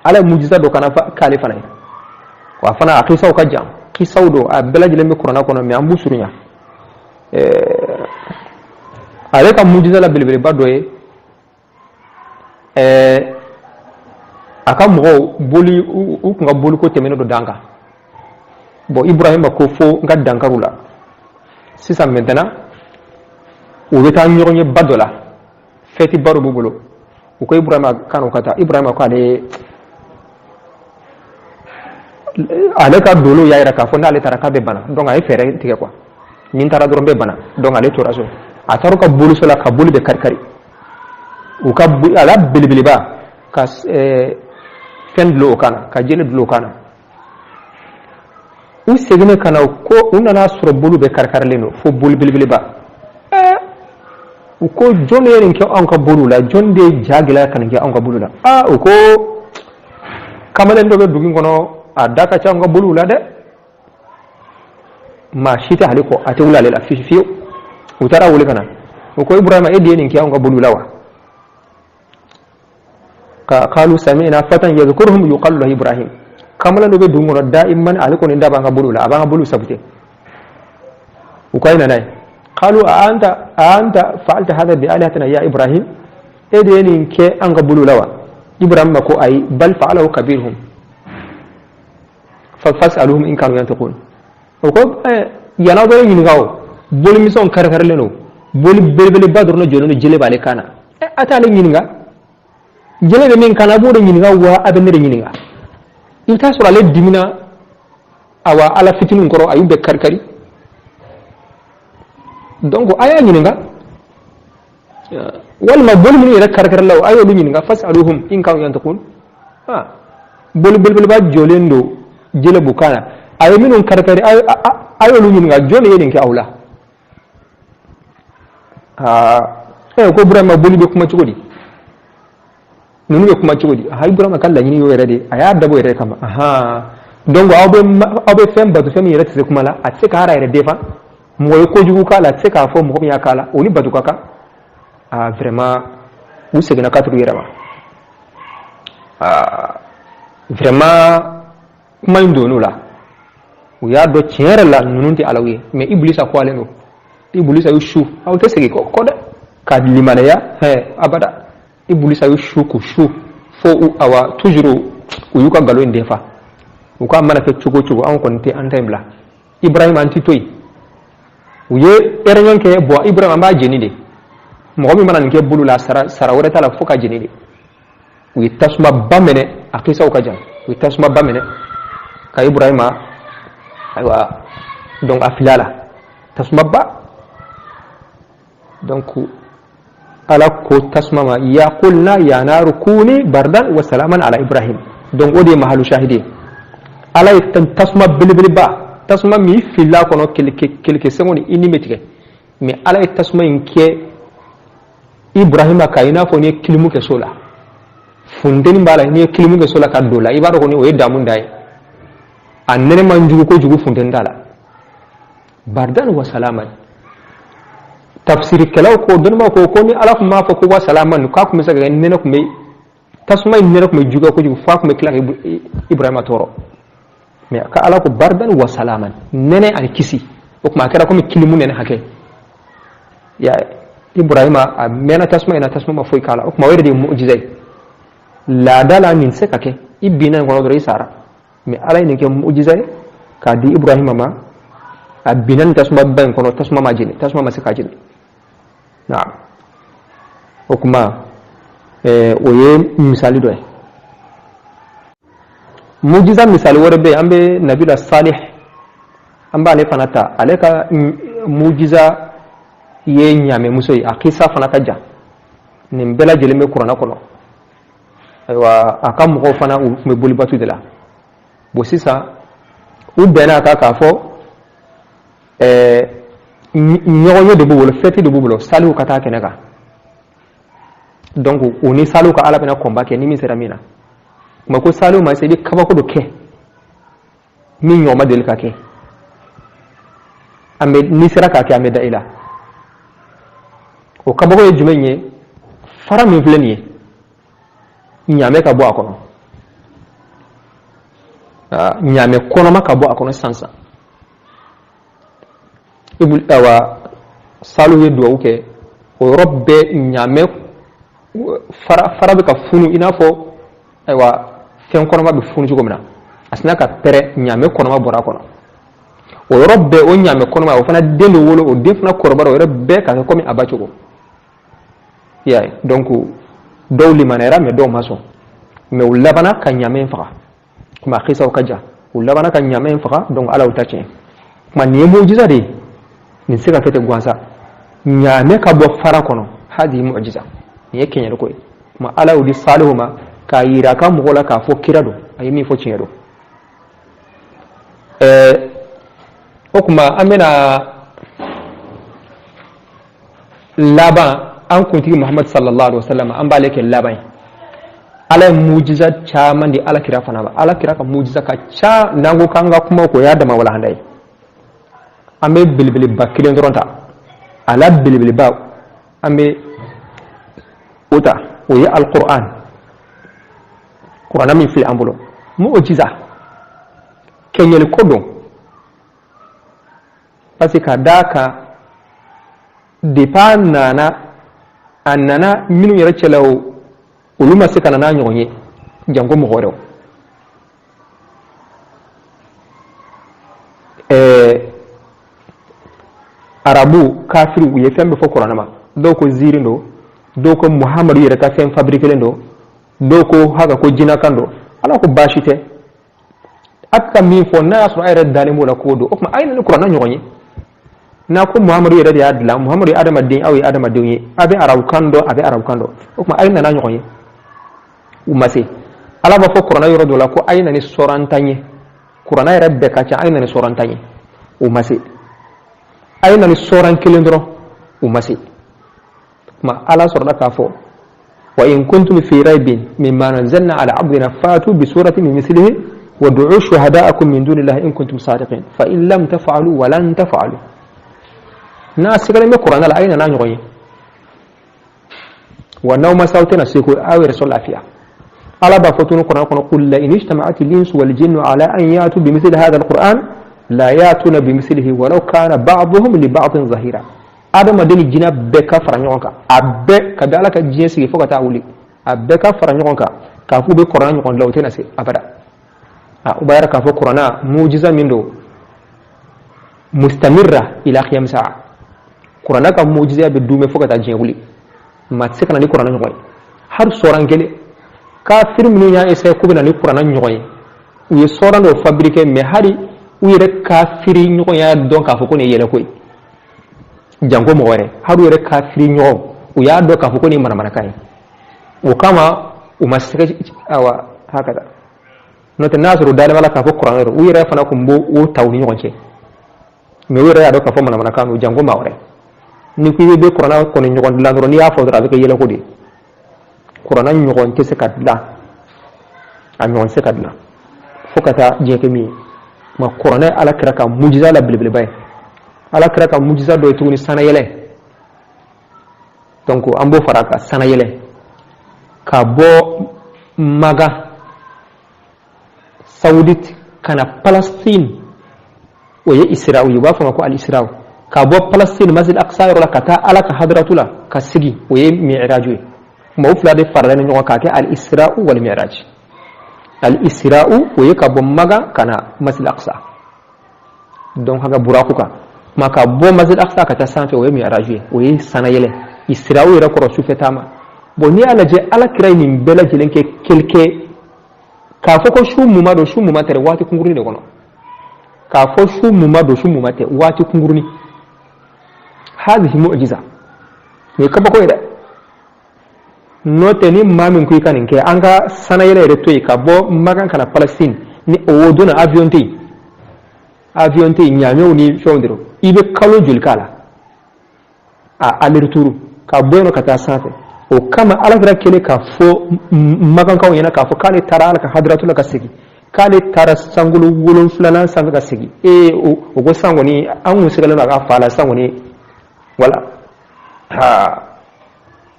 Ala ye mujiza dɔ kana k'ale fana ye. Wa fana a kisaw ka jan, kisaw don, a bɛɛ lajɛlen bɛ kuranna kɔnɔ, mais an b'u surunya. Ale ka mujiza la belebeleba dɔ ye, a ka mɔgɔw boli, u kun ka boliko tɛmɛnen don dan kan. Bon, Ibrahima ko fo n ka dankaru la sisan. Maintenant, u bɛ taa ɲɔgɔn ye ba dɔ la, fɛti ba dɔ b'u bolo. U ko Ibrahima kan ka taa. Ibrahima ko ale ka dolo y'a yira k'a fɔ n'ale taara k'a bɛ bana. Donc a ye fɛɛrɛ tigɛ quoi, ni n taara dɔrɔn bɛ bana. Donc ale tora so, a taara u ka boliso la ka boli bɛ kari kari, u ka a la belebeleba ka fɛn dulon o kan na, ka jele dulon o kan na. U seginnen ka na ko u nana sɔrɔ bolo bɛɛ kari-karilen don fo boli belebeleba. U ko jɔn de ye nin kɛ anw ka boliw la? Jɔn de ye ja gɛlɛya ka nin kɛ anw ka boliw la? Aa, u ko kamalen dɔ bɛ dugu in kɔnɔ, a da ka ca anw ka boliw la dɛ, maa si tɛ ale kɔ, a tɛ wuli ale la fiyewu fiyewu. U taara wele ka na, u ko Ibrahima, e de ye nin kɛ anw ka boliw la wa? Qalu sami'na fatan yadhkuruhum yuqalu lahu Ibrahim. Kamalen dɔ bɛ dugu kɔnɔ daiman, ale kɔni da b'an ka boliw la, a b'an ka boliw sabute. U ko a ye na n'a ye. Qalu a anta fa'alta hadha bi alihatina ya Ibrahim? E de ye nin kɛ an ka boliw la wa? Ibrahim ma ko ayi, bal fa'alahu kabiruhum fa fas'aluhum in kanu yantiqun. O ko yan'aw bɛ ɲininka, o bolimisɛnw kari-karilen don, boli belebeleba dɔrɔn jɔlen don, jele b'ale kan na. A t'ale ɲininka, jele bɛ min kan na, a b'o de ɲininka wa a bɛ ne de ɲininka? I bɛ taa sɔrɔ ale dimina awa ala fitininw kɔrɔ, a y'u bɛɛ kari kari. Donc a y'a ɲininka, walima boli minnu yɛrɛ karikarila, a y'olu ɲininka. Fasaluhum in kanu yantiqun. Boli belebeleba jɔlen don jelebu kan na, a ye minnu karikari, a y'olu ɲininka, jɔn de ye nin kɛ aw la? Aa, ko Burama, boli bɛ kuma cogo di? Ninnu bɛ kuma cogo di? Aha, Burama ka laɲini y'o yɛrɛ de, a y'a dabɔ yɛrɛ kama. Ahan, donc aw bɛ fɛn bato, fɛn min yɛrɛ tɛ se kuma la, a tɛ se k'a yɛrɛ défend. Mɔgɔ ye kojugu k'a la, a tɛ se k'a fɔ mɔgɔ min y'a k'a la, o ni bato ka kan. Ah, vraiment, u seginna ka tugu yɛrɛ ma. Ah, vraiment, kuma in donn'u la, u y'a dɔn tiɲɛ yɛrɛ la ninnu tɛ alaw ye. Mais Ibilisa ko ale don, Ibilisa y'u su, aw tɛ segin kɔ dɛ ka limanaya hɛ abada. Ibilisa y'u su k'u su fo u awa toujours u y'u ka nkalon in denfa. U k'a mana kɛ cogo o cogo, anw kɔni tɛ an ta in bila. Ibrahima, an ti to yen. U ye réunion kɛ. Bon, Ibrahima, an b'a jeni de. Mɔgɔ min mana nin kɛ bolo la, sara sara wɛrɛ t'a la fo ka jeni de. U ye tasuma ba minɛ, a kisaw ka jan. U ye tasuma ba minɛ ka Ibrahima, ayiwa, donc a filila la tasuma ba. Donc Ala ko tasuma ma: ya qulna ya naru kuni bardan wa salaman ala Ibrahim. Donc o de ye mahalu shahidi ye. Ala ye tasuma belebeleba, tasuma min filila kɔnɔ quelques secondes, i ni bɛ tigɛ, mais Ala ye tasuma in kɛ Ibrahima kan i n'a fɔ n'i ye kilimu kɛ so la, funteni b'a la. N'i ye kilimu kɛ so la ka don la, i b'a dɔn kɔni o ye damu da ye. A nɛnɛ man jugu kojugu, funteni t'a la. Bardan wa salaman. Tafsirikɛlaw ko, dɔnnibaw ko, ko ni Ala tun b'a fɔ ko wa salaman, k'a tun bɛ se ka kɛ nɛnɛ tun bɛ, tasuma in nɛnɛ tun bɛ juguya kojugu f'a tun bɛ tila ka Ibrahima tɔɔrɔ. Mais ka Ala ko bardan wa salaman, nɛnɛ ani kisi, o tuma a kɛra komi kilimu nɛnɛ hakɛ ya. Ibrahima a mɛnna tasuma in na, tasuma ma foyi k'a la. O tuma o yɛrɛ de ye mujiza ye. Laada la, nin tɛ se ka kɛ, i binna nin kɔnɔ dɔrɔn, i sara. Mais Ala ye nin kɛ mujiza ye k'a di Ibrahima ma. A binna nin tasuma ba in kɔnɔ, tasuma ma jeni, tasuma ma se k'a jeni. Naam, o kuma o ye misali dɔ ye. Mujiza misali wɛrɛ bɛ yen, an bɛ Nabila Salih, an b'ale fana ta. Ale ka mujiza ye ɲaamɛmuso ye. A kisa fana ka jan, nin bɛɛ lajɛlen bɛ kuranɛ kɔnɔ. Ayiwa, a ka mɔgɔw fana, u tun bɛ bolibatu de la. Bon, sisan u bɛnna a kan k'a fɔ ɲɔgɔn ye de b'u bolo, fête de b'u bolo, Salihu ka taa kɛnɛ kan. Donc u ni Salihu ka Ala bɛna combat kɛ ni min sera min na. Kuma ko Salihu ma se, i bɛ kabako dɔ kɛ min ɲɔgɔn ma deli ka kɛ, an bɛ n'i sera k'a kɛ, an bɛ da i la. O kabako ye jumɛn ye? Fara min filɛ nin ye, ɲaamɛ ka bɔ a kɔnɔ, ɲaamɛ kɔnɔma ka bɔ a kɔnɔ sisan sisan. Awa, Salihu ye duwawu kɛ, o yɔrɔ bɛɛ ɲaamɛ fara, fara bɛ ka funu i n'a fɔ ayiwa fɛn kɔnɔma bɛ funu cogo min na. A sinna ka pɛrɛ, ɲaamɛ kɔnɔma bɔra a kɔnɔ. O yɔrɔ bɛɛ, o ɲaamɛ kɔnɔma, o fana den de wolo, o den fana kɔrɔbayara, o yɔrɔ bɛɛ ka kɛ komi a ba cogo. I y'a ye? Donc dɔw limaniyara, mais dɔw ma sɔn. Mais u labanna ka ɲaamɛ in faga. Kuma kisaw ka jan, u labanna ka ɲaamɛ in faga. Donc Ala y'u ta tiɲɛ. Kuma nin ye mujiza de ye, nin tɛ se ka kɛ ten gansan, ɲaamɛ ka bɔ fara kɔnɔ. Hadi mujiza, nin ye kɛɲɛli ko ye. Kuma Ala y'o di Salihu ma k'a yira a ka mɔgɔw la k'a fɔ kira don, a ye min fɔ tiɲɛ don. O tuma an bɛna laban an kuntigi Muhammad sallallahu alaihi wasallam, an b'ale kɛ laban ye. Ala ye mujiza caman di Ala kira fana ma. Ala kira ka mujiza ka ca, n'an ko k'an ka kuma ko o y'a dama walahanda ye. An bɛ belebeleba kelen dɔrɔn ta, a la belebeleba an bɛ o ta, o ye Alquran, kuranna min filɛ an bolo. Mujiza kɛɲɛli ko don, parce que ka d'a kan, depuis a nana, a nana minnu yɛrɛ cɛla, o olu ma se ka na n'a ɲɔgɔn ye, janko mɔgɔ wɛrɛw. Arabu kafiri, u ye fɛn bɛɛ fɔ kuranɛ ma. Dɔw ko ziiri don, dɔw ko Muhamadu yɛrɛ ka fɛn fabriquelen don, dɔw ko haka ko jinɛkan don. Ala ko baasi tɛ. A bɛ ka min fɔ, n'a y'a sɔrɔ a yɛrɛ dalen b'o la k'o don, o tuma a ye na ni kuranɛ ɲɔgɔn ye. N'a ko Muhamadu yɛrɛ de y'a dilan, Muhamadu ye adamaden, aw ye adamadenw ye, a bɛ arabukan dɔn, a bɛ arabukan dɔn, o tuma a ye nana ɲɔgɔn ye. U ma se. Ala b'a fɔ kuranɛ yɔrɔ dɔ la ko a ye na ni sɔrantan ye. Kuranɛ yɛrɛ bɛɛ ka ca, a ye na ni sɔrantan ye. U ma se. A ye na ni sɔran kelen dɔrɔn. U ma se. Kuma Ala sɔrɔla k'a fɔ: wa in kuntum fi raibin mimma nazzalna ala abdina fatu bi surati min mislihi wa du'u shuhada'akum min dunillahi in kuntum sadiqin fa in lam taf'alu wa lan taf'alu. N'a sigalen bɛ kuranɛ la, a ye nana ɲɔgɔn ye. Wa n'aw ma se, aw tɛna se ko aw yɛrɛ sɔrɔ lafiya. Ala b'a fɔ tuguni kuranɛ kɔnɔ: qul la in ijtama'at al-insu wal jinnu ala an ya'tu bimithli hadha al-qur'an la ya'tuna bimithlihi walau kana ba'duhum li ba'din zahira. Adamaden ni jinɛ bɛɛ ka fara ɲɔgɔn kan, a bɛɛ, ka da Ala ka diɲɛ sigi fo ka taa wuli, a bɛɛ ka fara ɲɔgɔn kan k'a fɔ u bɛ kuranɛ ɲɔgɔn dilan, u tɛna se abada. A o b'a yira k'a fɔ kuranɛ mujiza min don, mustamirra ila qiyam sa'a. Kuranɛ ka mujiza bɛ duumɛ fo ka taa diɲɛ wuli. Maa tɛ se ka na ni kuranɛ ɲɔgɔn ye, hali sɔran kelen. Kafiri minnu y'a essayé k'u bɛ na ni kuranɛ ɲɔgɔn ye, u ye sɔran dɔw fabriquer, mais hali u yɛrɛ kafiri ɲɔgɔn y'a dɔn k'a fɔ ko nin ye yɛlɛko ye, janko mɔgɔ wɛrɛ. Hali u yɛrɛ kafiri ɲɔgɔn, u y'a dɔn k'a fɔ ko nin ye manamanakan ye. O kama u ma sɛgɛ. Awa, hakada n'o tɛ, n'a sɔrɔ u dalen b'a la k'a fɔ kuranɛ don, u yɛrɛ fana tun b'o ta u ni ɲɔgɔn cɛ, mais u yɛrɛ y'a dɔn k'a fɔ manamanakan don, janko maa wɛrɛ. Ni ko i bɛ kuranɛ kɔni ɲɔgɔn dilan dɔrɔn, n'i y'a fɔ dɔrɔn, a bɛ kɛ yɛlɛko de ye. Kuranɛ ɲɔgɔn tɛ se ka dilan, a ɲɔgɔn tɛ se ka dilan fo ka taa diɲɛ kɛ min ye. Nka kuranɛ, Ala kira ka mujiza la belebeleba ye. Ala kira ka mujiza dɔ ye tuguni, sanayɛlɛ. Donc an b'o fara a kan, sanayɛlɛ ka bɔ Maga Saoudite ka na Palestine, o ye Israël ye, u b'a fɔ a ma ko al-Israël. Ka bɔ Palestine, Masjid Aqsa yɔrɔ la, ka taa Ala ka hadratu la ka sigi, o ye Mi'raj ye. Kuma o fila de faralen ni ɲɔgɔn k'a kɛ al-Isra'u wal Mi'raj. Al-Isra'u, o ye ka bɔ Maga ka na Masjid Aqsa, donc ka buraku kan. Kuma ka bɔ Masjid Aqsa ka taa sanfɛ, o ye Mi'raj ye, o ye sanayɛlɛ. Isra'u yɛrɛ kɔrɔ sufɛ taama. Bon, n'i y'a lajɛ, Ala kira ye nin bɛɛ lajɛlen kɛ quelque k'a fɔ ko su muma don, su muma tɛ, waati kunkurunin de kɔnɔ. K'a fɔ su muma don, su muma tɛ, waati kunkurunin. Hadhihi mu'jiza, nin ye kabako ye dɛ. N'o tɛ, ni maa min ko i ka nin kɛ, an ka sanayɛlɛ yɛrɛ to yen, ka bɔ Makan ka na Palestine, ni o donna, avion tɛ yen, avion tɛ yen, ɲaamɛw ni fɛnw de don. I bɛ kalo joli k'a la, a aller retour, ka bɔ yen nɔ ka taa sanfɛ? O kama Ala kira kɛlen k'a fɔ Makankaw ɲɛna k'a fɔ k'ale taara Ala ka hadratu la ka segin, k'ale taara sankolo 7nan sanfɛ ka segin, ee, o ko san kɔni, an kun sɛgɛlen don a ka fa la san kɔni. Wala ha,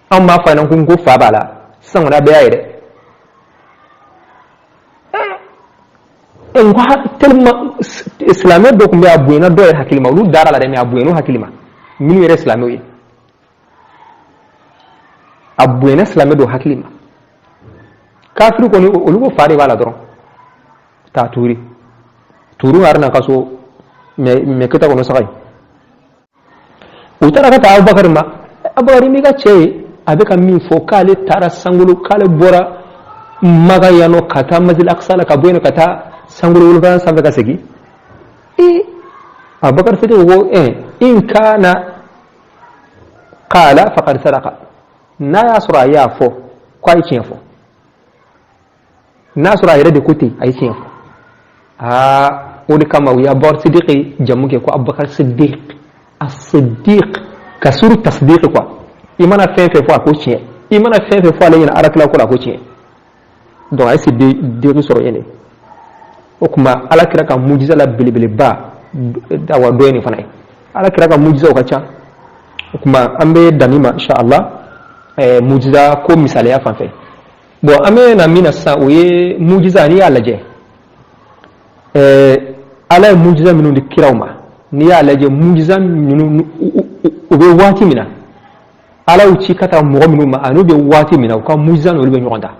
an b'a fɔ a ɲɛna ko fa b'a la sisan kɔni, a bɛɛ y'a ye dɛ. N ko tellement silamɛ dɔ tun bɛ, a bonyana dɔw yɛrɛ hakili ma, olu dara la dɛ, mais a bonyana u hakili ma, minnu yɛrɛ silamɛw ye, a bonyana silamɛ dɔw hakili ma. Kafiri kɔni, olu ko fa de b'a la dɔrɔn. Taa tuuri tuuru harina ka so mɛ keta kɔnɔ saga ye. U taara ka taa Abubakar ma. Abubakar, n'i ka cɛ ye, a bɛ ka min fɔ k'ale taara sankolo, k'ale bɔra Maga yan nɔ ka taa Masjid Aqsa la, ka bɔ yen ka taa sankolo 7nan sanfɛ ka segin. Ee, Abubakar Siddiq ko in kana qala faqad sadaqa. N'a y'a sɔrɔ a y'a fɔ ko a ye tiɲɛ fɔ, n'a sɔrɔ a yɛrɛ de ko ten, a ye tiɲɛ fɔ. Aa, o de kama u ye Abubakar Siddiq jamu kɛ ko Abubakar Siddiq, as-Siddiq, ka suru tasdiq quoi. I mana fɛn fɛn fɔ, a ko tiɲɛ. I mana fɛn fɛn fɔ ale ɲɛna alakila ko la, a ko tiɲɛ. Donc a ye Siddiq sɔrɔ yen de. O tuma Ala kira ka mujiza la belebeleba, awa, dɔ ye nin fana ye. Ala kira ka mujizaw ka ca. O tuma an bɛ dan nin ma, inshallah, mujiza ko misaliya fan fɛ. Bon, an bɛ na min na sisan, o ye mujiza. N'i y'a lajɛ, Ala ye mujiza minnu di kiraw ma, n'i y'a lajɛ, mujiza ninnu, u bɛ waati min na Ala y'u ci ka taa mɔgɔ minnu ma, ani u bɛ waati min na, u ka mujiza n'olu bɛ ɲɔgɔn ta,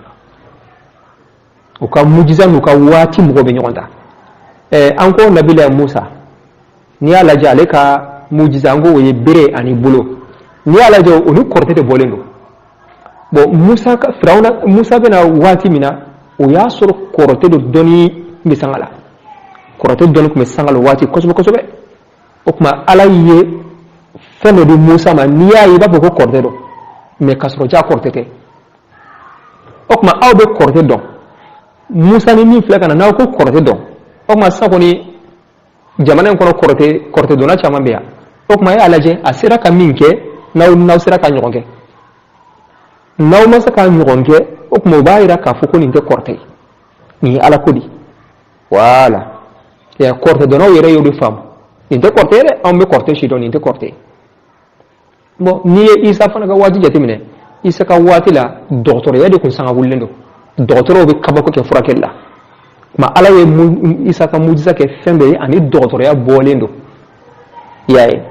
u ka mujiza n'u ka waati mɔgɔ bɛ ɲɔgɔn ta. An ko nabila Musa, n'i y'a lajɛ, ale ka mujiza, an ko o ye bere ani bolo. N'i y'a lajɛ, o ni kɔrɔtɛ de bɔlen don. Bon, Musa ka Firawuna, Musa bɛna waati min na, o y'a sɔrɔ kɔrɔtɛ dɔ dɔnni bɛ sanga la. Kɔrɔtɛ dɔnni tun bɛ sanga la o waati kosɛbɛ kosɛbɛ. O tuma Ala ye fɛn dɔ di Musa ma, n'i y'a ye i b'a fɔ ko kɔrɔtɛ don, mais k'a sɔrɔ ja kɔrɔtɛ tɛ. O tuma aw bɛ kɔrɔtɛ dɔn, Musa ni min filɛ ka na, n'aw ko kɔrɔtɛ dɔn, o tuma sisan kɔni jamana in kɔnɔ kɔrɔtɛ dɔnna caman bɛ yan. O tuma e y'a lajɛ, a sera ka min kɛ, n'aw sera ka ɲɔgɔn kɛ, n'aw ma se k'a ɲɔgɔn kɛ, o tuma o b'a yira k'a fɔ ko nin tɛ kɔrɔtɛ ye, nin ye Ala ko de ye. Voilà, kɔrɔtɛ dɔnnaw yɛrɛ y'o de faamu, nin tɛ kɔrɔtɛ ye dɛ, anw bɛ kɔrɔtɛ si dɔn, nin tɛ kɔrɔtɛ ye. Bon, n'i ye Isa fana ka waati jateminɛ, Isa ka waati la dɔgɔtɔrɔya de tun sanga wulilen don, dɔgɔtɔrɔw bɛ kabako kɛ furakɛli la. Tuma Ala ye Isa ka mujiza kɛ fɛn dɔ ye ani dɔgɔtɔrɔya bɔlen don, i y'a ye.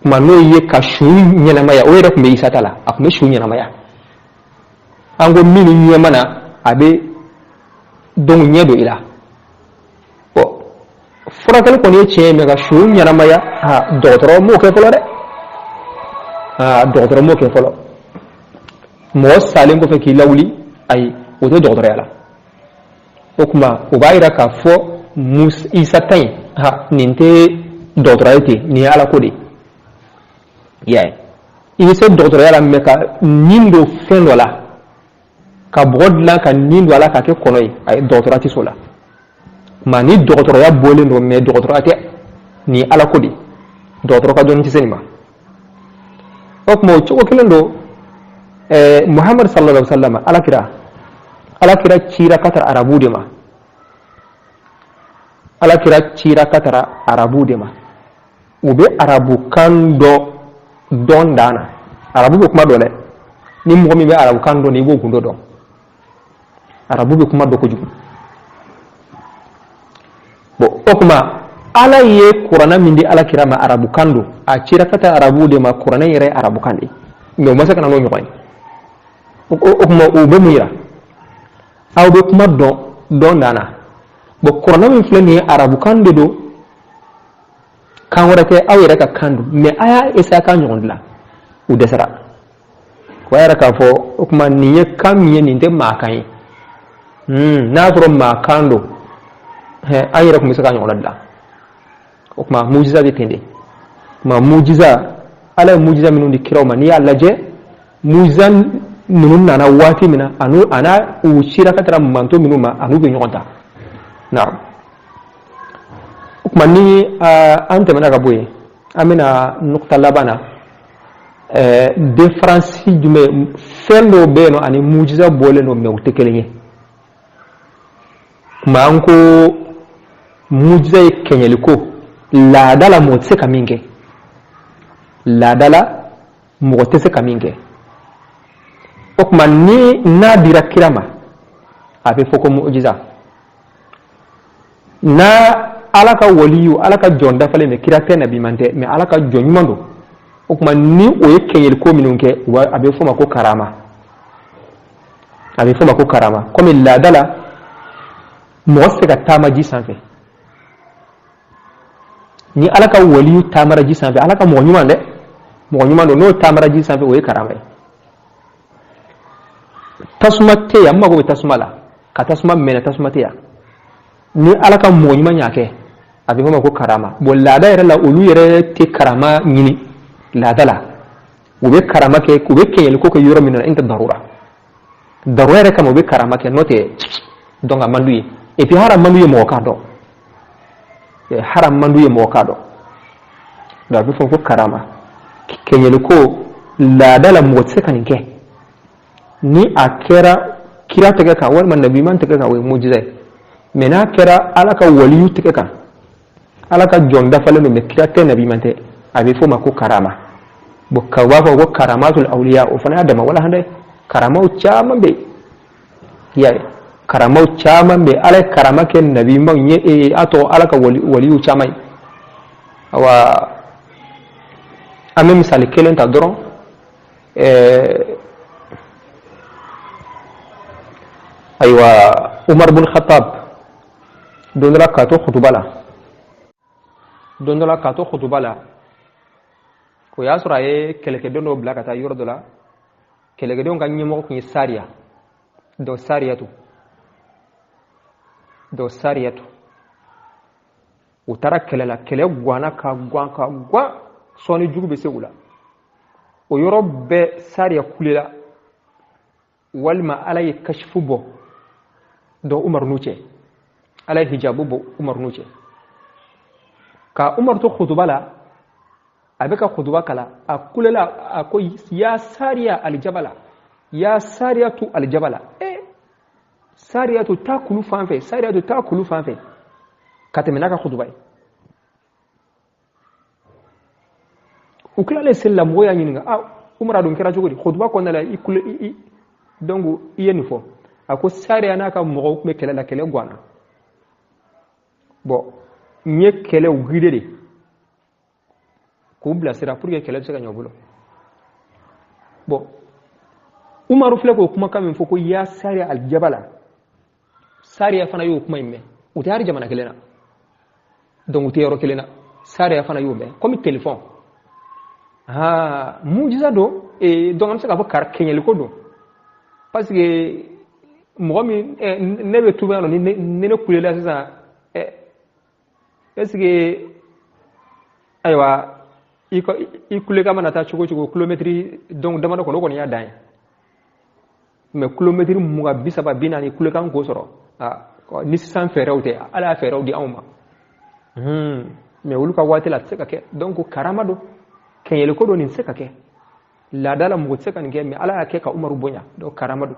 Tuma n'o ye ka su ɲɛnamaya, o yɛrɛ tun bɛ Isa ta la, a tun bɛ su ɲɛnamaya. An ko min ni ɲɛ ma na, a bɛ donc ɲɛ don i la. Bon, furakɛli kɔni ye tiɲɛ ye, mais ka su ɲɛnamaya, dɔgɔtɔrɔ m'o kɛ fɔlɔ dɛ, dɔgɔtɔrɔ m'o kɛ fɔlɔ. Mɔgɔ salen kɔfɛ k'i lawuli, ayi, o tɛ dɔgɔtɔrɔya la. O tuma o b'a yira k'a fɔ Isa ta in, nin tɛ dɔgɔtɔrɔya ye ten, nin ye Ala ko de ye. I y'a ye, i bɛ se dɔgɔtɔrɔya la, mais ka nin don fɛn dɔ la, ka bɔgɔ dilan ka nin don a la k'a kɛ kɔnɔ ye, ayi, dɔgɔtɔrɔya tɛ s'o la. Maa ni dɔgɔtɔrɔya bɔlen don, mais dɔgɔtɔrɔya tɛ, nin ye Ala ko de ye, dɔgɔtɔrɔ ka dɔnni tɛ se nin ma. O tuma o cogo kelen don, Muhammad sallallahu alaihi wa sallam, Ala kira cira ka taara arabu de ma, Ala kira cira ka taara arabu de ma. U bɛ arabukan dɔ dɔn dan na, arabu bɛ kuma dɔn dɛ. Ni mɔgɔ min bɛ arabukan dɔn, i b'o gundo dɔn. Arabu bɛ kuma dɔn kojugu. Bon, o tuma Ala ye kuranɛ min di Ala kira ma, arabukan don, a cira ka taa arabu de ma. Kuranɛ yɛrɛ ye arabukan de ye, mais o ma se ka na n'o ɲɔgɔn ye. O tuma o bɛ mun yira? Aw bɛ kuma dɔn dɔn dan na. Bon, kuranɛ min filɛ nin ye, arabukan de don, kan wɛrɛ tɛ, aw yɛrɛ ka kan don, mais a y'a essayer k'a ɲɔgɔn dilan, u dɛsɛra. O b'a yira k'a fɔ o tuma nin ye kan min ye, nin tɛ maa kan ye. N'a y'a sɔrɔ maa kan don, an yɛrɛ tun bɛ se k'a ɲɔgɔn dilan. O tuma mujiza bɛ ten de. Tuma mujiza, Ala ye mujiza minnu di kiraw ma, n'i y'a lajɛ, mujiza ninnu nana waati min na, ani a n'a u cira ka taara manto minnu ma, a n'u bɛ ɲɔgɔn ta. Naam, o tuma ni an tɛmɛna ka bɔ yen, an bɛna nukta laban na. Différence jumɛn? Fɛn dɔw bɛ yen nɔ ani mujiza bɔlen don, mais u tɛ kelen ye. Tuma an ko mujiza ye kɛɲɛli ko, laada la mɔgɔ tɛ se ka min kɛ, laada la mɔgɔ tɛ se ka min kɛ. O tuma ni n'a dira kira ma, a bɛ fɔ ko mujiza. N'a Ala ka waliyu, Ala ka jɔn dafalen bɛ, kira tɛ, nabiman tɛ, mais Ala ka jɔn ɲuman don, o tuma ni o ye kɛɲɛli ko minnu kɛ, a bɛ fɔ o ma ko karama, a bɛ fɔ o ma ko karama. Komi laada la mɔgɔ tɛ se ka taama ji sanfɛ, ni Ala ka waliyu taamara ji sanfɛ, Ala ka mɔgɔ ɲuman dɛ, mɔgɔ ɲuman don, n'o taamara ji sanfɛ, o ye karama ye. Tasuma tɛ yan, n mago bɛ tasuma la ka tasuma mɛnɛ, tasuma tɛ yan, ni Ala ka mɔgɔ ɲuman y'a kɛ, a bɛ fɔ ma ko karama. Bon, laada yɛrɛ la, olu yɛrɛ tɛ karama ɲini. Laada la, u bɛ karama kɛ, u bɛ kɛɲɛli ko kɛ yɔrɔ min na, n tɛ darura darura yɛrɛ kama u bɛ karama kɛ, n'o tɛ, donc a man d'u ye. Et puis hali a man d'u ye mɔgɔ k'a dɔn, hali a man d'u ye mɔgɔ k'a dɔn. Donc a bɛ fɔ ko karama, kɛɲɛli ko, laada la mɔgɔ tɛ se ka nin kɛ. Ni a kɛra kira tɛgɛ kan walima nabiman tɛgɛ kan, o ye mujiza ye. Mais n'a kɛra Ala ka waliyu tɛgɛ kan, Ala ka jɔn dafalen don, mais kira tɛ, nabiman tɛ, a bɛ f'o ma ko karama. Bon, ka b'a fɔ ko karamatul awliya, o fana y'a dama wala dɛ. Karamaw caman bɛ yen, i y'a ye, karamaw caman bɛ yen. Ala ye karama kɛ nabimanw ye, a tɔgɔ Ala ka waliyu caman ye. Awa, an bɛ misali kelen ta dɔrɔn. Ayiwa, Umar bin Khattab, don dɔ la k'a to kutuba la, don dɔ la k'a to kutuba la, o y'a sɔrɔ a ye kɛlɛkɛden dɔw bila ka taa yɔrɔ dɔ la. Kɛlɛkɛdenw ka ɲɛmɔgɔ tun ye Sariya dɔ, Sariyatu dɔ, Sariyatu. U taara kɛlɛ la, kɛlɛ ganna ka gan ka gan, sɔnni jugu bɛ se u la. O yɔrɔ bɛɛ Sariya kulela, walima Ala ye kashifu bɔ donc Umar n'u cɛ, Ala ye hijabu bɔ Umar n'u cɛ. Ka Umar to khutuba la, a bɛ ka khutuba kala, a kulela, a ko ya Sariya alijabala, ya Sariya tu alijabala. Sariya tu taa kulu fan fɛ, Sariya tu taa kulu fan fɛ, ka tɛmɛ n'a ka khutuba ye. U tilalen seli la, mɔgɔw y'a ɲininka, ah Umar a dun kɛra cogo di? Khutuba kɔnɔna la i kule i donc i ye nin fɔ. A ko Sariya n'a ka mɔgɔw tun bɛ kɛlɛ la, kɛlɛ ganna. Bon, n ye kɛlɛw guider de k'u bilasira pour que kɛlɛ bɛ se ka ɲɛ u bolo. Bon, Umaru filɛ k'o kumakan min fɔ ko ya Sariya alijabala, Sariya fana y'o kuma in mɛn. U tɛ hali jamana kelen na, donc u tɛ yɔrɔ kelen na. Sariya fana y'o mɛn comme téléphone. Ah, mujiza don, donc an bɛ se k'a fɔ kɛɲɛliko don, parce que mɔgɔ min ne bɛ tuba yan nɔ, ni ne kulela sisan, est ce que ayiwa i kulekan mana taa cogo cogo kilomɛtiri donc damadɔ kɔnɔ, o kɔni y'a dan ye. Mais kilomɛtiri 20, 30, 40 kulekan k'o sɔrɔ, ni sisan fɛɛrɛw tɛ, Ala y'a fɛɛrɛw di anw ma. Mais olu ka waati la a tɛ se ka kɛ. Donc karama don, kɛɲɛliko don, nin tɛ se ka kɛ. Laada la mɔgɔ tɛ se ka nin kɛ, mais Ala y'a kɛ ka Umaru bonya, donc karama don.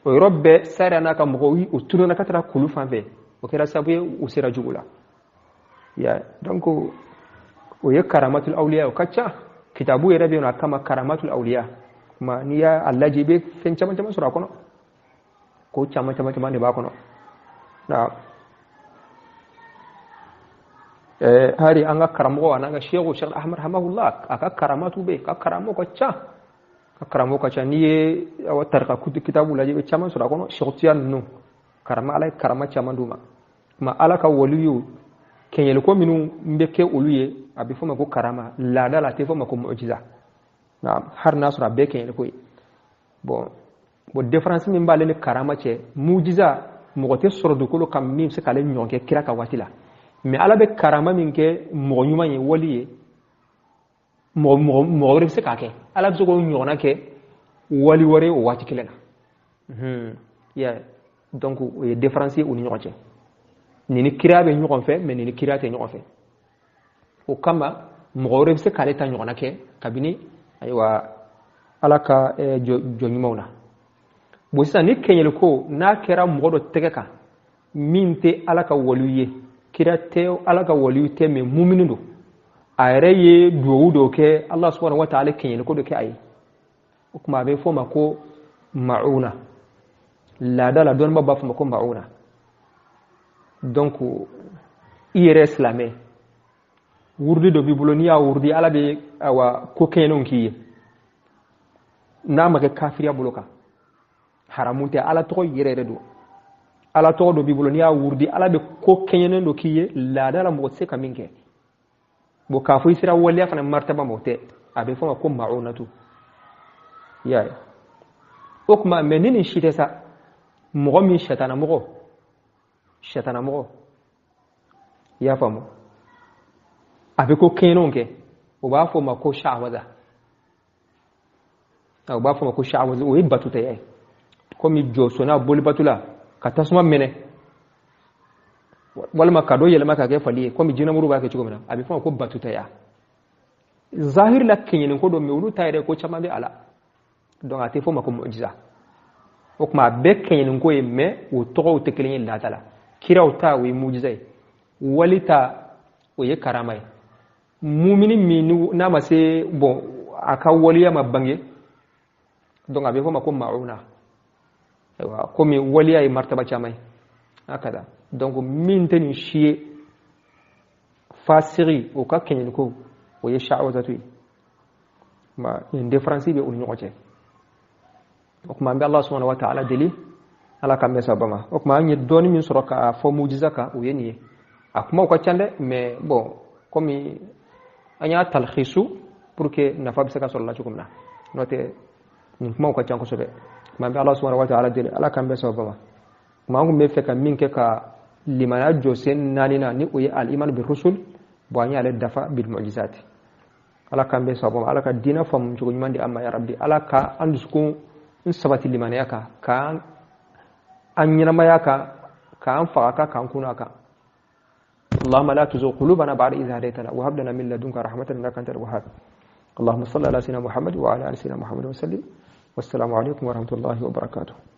O yɔrɔ bɛɛ Sariya n'a ka mɔgɔw u tununa ka taga kulu fan fɛ, o kɛra sababu ye u sera jugu la. Ya, donc o ye karamatul awliya, o ka ca. Kitabu yɛrɛ bɛ yen nɔ a kama, karamatul awliya. Kuma n'i y'a lajɛ i bɛ fɛn caman caman sɔrɔ a kɔnɔ, ko caman caman caman de b'a kɔnɔ. Na hari an ka karamɔgɔ an'an ka seku Sheikh Ahmad hamahullah, a ka karamatu bɛ yen, ka karamɔgɔ ka ca, ka karamɔgɔ ka ca. N'i ye awa tarika kitabu lajɛ i bɛ caman sɔrɔ a kɔnɔ. Sɛkutuya ninnu karama, Ala ye karama caman d'u ma. Kuma Ala ka waliyu kɛɲɛliko minnu bɛ kɛ olu ye, a bɛ fɔ ma ko karama. Laada la a tɛ fɔ ma ko mujiza. Naam, hali n'a sɔrɔ a bɛɛ kɛɲɛliko ye. Bon, différence min b'ale ni karama cɛ, mujiza mɔgɔ tɛ sɔrɔ dugukolo kan min bɛ se k'ale ɲɔgɔn kɛ kira ka waati la. Mais Ala bɛ karama min kɛ mɔgɔ ɲuman ye, wali ye, mɔgɔ wɛrɛ bɛ se k'a kɛ. Ala bɛ se k'o ɲɔgɔnna kɛ wali wɛrɛ ye o waati kelen na. Ya, donc o ye différence ye u ni ɲɔgɔn cɛ. Nin ni kira bɛ ɲɔgɔn fɛ, mais nin ni kira tɛ ɲɔgɔn fɛ. O kama mɔgɔ wɛrɛ bɛ se k'ale ta ɲɔgɔnna kɛ kabini ayiwa Ala ka jɔn ɲumanw na. Bon, sisan ni kɛɲɛliko n'a kɛra mɔgɔ dɔ tɛgɛ kan min tɛ Ala ka waliyu ye, kira tɛ, Ala ka waliyu tɛ, mais mumini don, a yɛrɛ ye duwawu dɔ kɛ, Allah subhanahu wa ta'ala kɛɲɛliko dɔ kɛ a ye, o tuma a bɛ fɔ o ma ko mauna. Laada la dɔnnibaaw b'a fɔ ma ko mauna. Donc i yɛrɛ silamɛ, wurudi dɔ b'i bolo, n'i y'a wurudi Ala bɛ awa ko kɛɲɛnenw k'i ye, n'a ma kɛ kafiriya bolo kan, haramu tɛ, Ala tɔgɔ yɛrɛ yɛrɛ don. Ala tɔgɔ dɔ b'i bolo, n'i y'a wurudi Ala bɛ ko kɛɲɛnen dɔ k'i ye, laada la mɔgɔ tɛ se ka min kɛ. Bon, k'a fɔ i sera waliya fana martaba ma, o tɛ, a bɛ fɔ ma ko maunatu. I y'a ye? O tuma mais ni nin si tɛ sa, mɔgɔ min satanamɔgɔ, i y'a faamu, a bɛ ko kɛɲɛnenw kɛ, o b'a fɔ ma ko sha'waza. O b'a fɔ ma ko sha'waza, o ye batutaya ye. Komi jɔsɔnna bolibatu la ka tasuma mɛnɛ, walima ka dɔ yɛlɛma ka kɛ fali ye, komi jinɛmuru b'a kɛ cogo min na, a bɛ fɔ ma ko batutaya. Zahiri la kɛɲɛnen ko don, mais olu ta yɛrɛ ko caman bɛ a la. Donc a tɛ fɔ ma ko mujiza. O tuma a bɛɛ kɛɲɛnen ko ye, mais o tɔgɔw tɛ kelen ye laada la. Kiraw ta o ye mujiza ye, wali ta o ye karama ye. Mumini min n'a ma se, bon, a ka waliya ma bange, donc a bɛ fɔ ma ko mauna. Ayiwa, komi waliya ye martaba caman ye hakada. Donc min tɛ nin si ye, fasiri o ka kɛɲɛliko o ye sha'wazatu ye. Ma nin différence bɛ u ni ɲɔgɔn cɛ. O tuma an bɛ Allah subhanahu wa ta'ala deli, Ala k'an bɛn sababa ma. O tuma an ye dɔɔni min sɔrɔ k'a fɔ mujiza kan, o ye nin ye. A kumaw ka ca dɛ, mais bon, komi an y'a talxisu pour que nafa bɛ se ka sɔrɔ la cogo min na, n'o tɛ nin kumaw ka ca kosɛbɛ. Tuma an bɛ Allah subhanahu wa ta'ala deli, Ala k'an bɛn sababa ma. Tuma an kun bɛ fɛ ka min kɛ ka Limaniya jɔsen naani na, ni o ye al-iman bi rusul. Bon, an y'ale dafa bil mu'jizat. Ala k'an bɛn sababu ma. Ala ka diinɛ faamu cogo ɲuman di an ma, ya rabbi. Ala ka an dusukun n sabati limaniya kan, k'an an ɲɛnamaya kan, k'an faga kan, k'an kunna kan. اللهم لا تزغ قلوبنا بعد إذ هديتنا وهب لنا من لدنك رحمة إنك أنت الوهاب. اللهم صل على سيدنا محمد وعلى آل سيدنا محمد وسلم. والسلام عليكم ورحمة الله وبركاته.